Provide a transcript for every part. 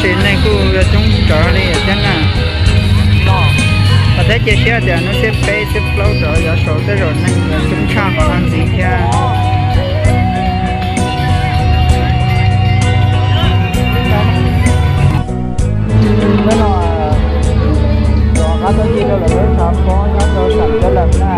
Ces neeg kuj yuav coob tsawv li thiab na. Qhov thiab cia siab tias hnub xiab peb xiab plaub rov yav saud tej zaum neeg yuav coob tshaj qhov no ntxiv thiab. Hnub no rov qab tuaj ncig rau lawv lub tshav pob nyob rau Xaim Cab Lees na.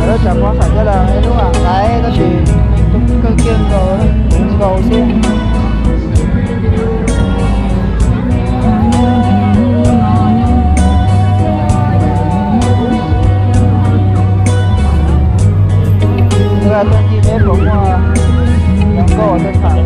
Lawv lub tshav pob Xaim Cab Lees ib lub nqaim tab sis neeg coob kawg kiag nkaus, nkaus xwb. Tuaj ncig seb puas muaj zoo nkauj tej tham.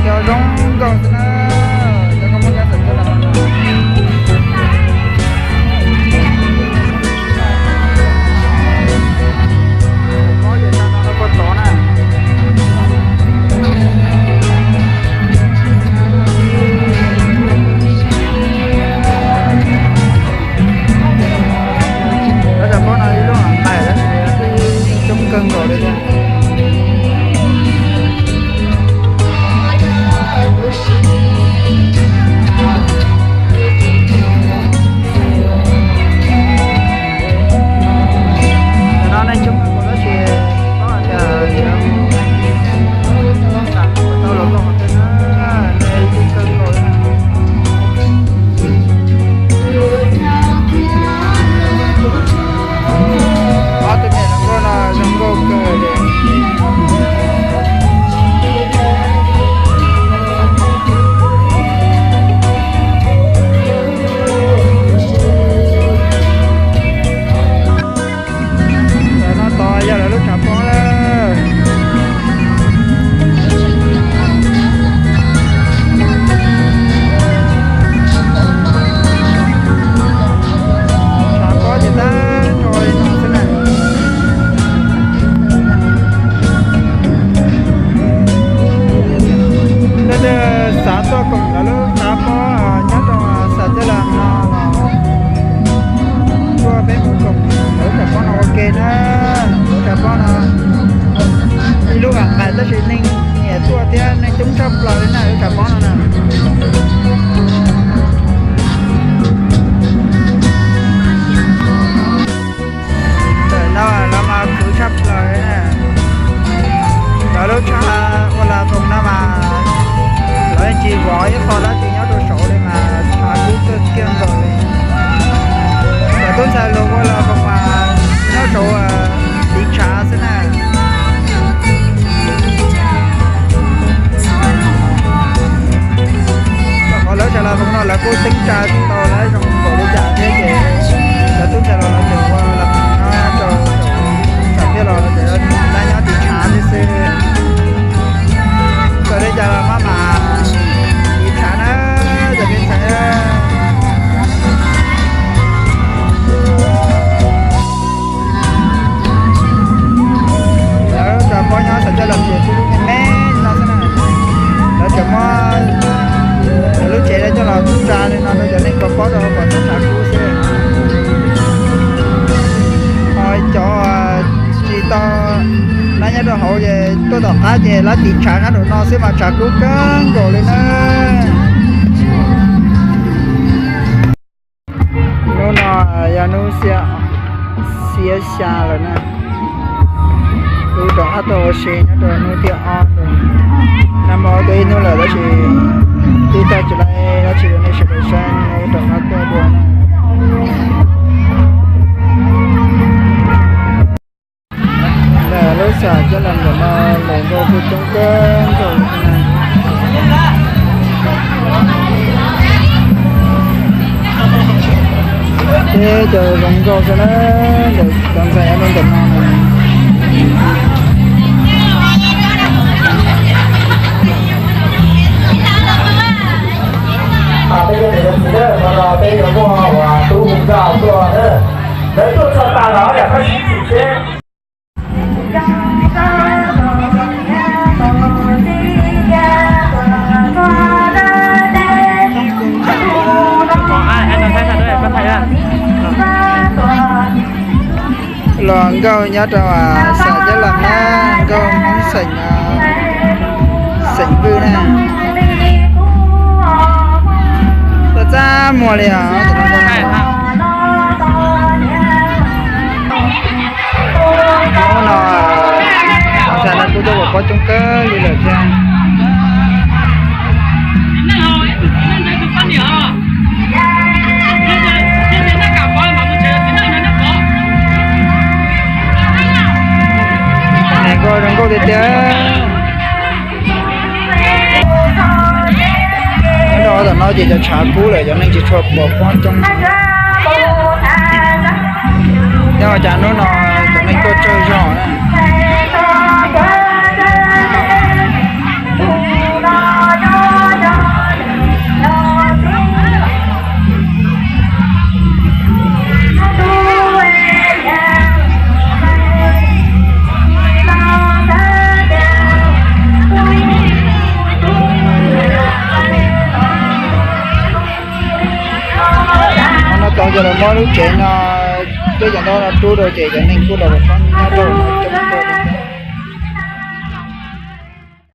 Yog zoo nkaus xwb na, cov koj muab nyob txawm coj los. Mob ces sab no no puag tod na. Lawv cov pob no ib lub nqaim lawv twb coob kawg nkaus li thiab. Cov no neeg coob kawg nkaus tab sis paub hais tias yuav tau los tau qhov twg na, neeg coob kawg nkaus li na. Ob tug niam hluas nkauj no zoo nkauj kawg li. Ntawm no tod yog lawv lub tshav pob lawm. Tshav pob ces tag nrho li no xwb na. Leej twg xav tuaj koom lawv lub tshav pob nyob rau Xaim Cab Lees no los tuaj peb mus koom lawv lub tshav pob no ua ke na. Lawv lub tshav pob no ib lub nqaim nqaim tab sis neeg nyiam tuaj thiab neeg coob tshaj plaws li na lub tshav pob no na. Ntawm no lawv mas khwv tshaj plaws li na. Lawv lub tshav ua la koos no mas lawv tsis vov ib qho dab tsi nyob rau saud li mas tshav kub kawg kiag nkaus li. Cov tub ntxhais hluas ua la koos mas nyob saud tiv tshav xwb na. Qhov lawv tsav la koos no lawv kuj teeb tsa tsis tau lawv zoo npaum li cas thiab ces cov tub ntxhais hluas lawv tseem ua la koos no rau saum thiaj los lawv nyob tiv tshav xwb xwb. Txawm li cas los maj mam tiv tshav na cov me ntxhais. Lawv tshav pob nyob Xaim Cab Lees ces twb lub me me no xwb na. Lawv tseem muab lawv lub tsev coj los tsa li no rau cov neeg kos pob rau kom txhob tshav kub xwb. Ho cov tsis tau na nyob rau hauv ces tuaj tom qab ces lawv tiv tshav nyob rau no xwb mas tshav kub kawg nkaus li na. Hnub no yog hnub xiab xya lawm na. Kuv rov qab tuaj ua si nyob rau hnub thib ob. Nag hmo tuaj ib hnub lawm tab sis twb tag tsis laiv dab tsi rau nej sawv daws saib, rov qab tuaj dua na. Ntawm lub Xaim Cab Lees ntawm no lawv nkauj kuj coob kawg nkaus li na. Peb cov zoo nkauj xwb na, ntawm cov ntxhais nyob rau ntawm no na. Los nkauj nyob rau xeem Nyab Laj na, nkauj Hmoob xeem, xeem Vwj na. Txaj txaj muag li os. Hnub no, hnub no kuj tuaj ua pob coob kawg li lawm thiab. Neeg kuj zoo nkauj tiag tiag. Nyob rau tom no ces cov tshav kub lawm, cov neeg tsis tshua pom pob coob. Nyob cas hnub no cov neeg tuaj tsawg zog na. Hnub no tau cov lawv muab lub tsev no, twb cov ntaub no rub rau ces cov neeg kuj los poob nyob rau no coob kawg.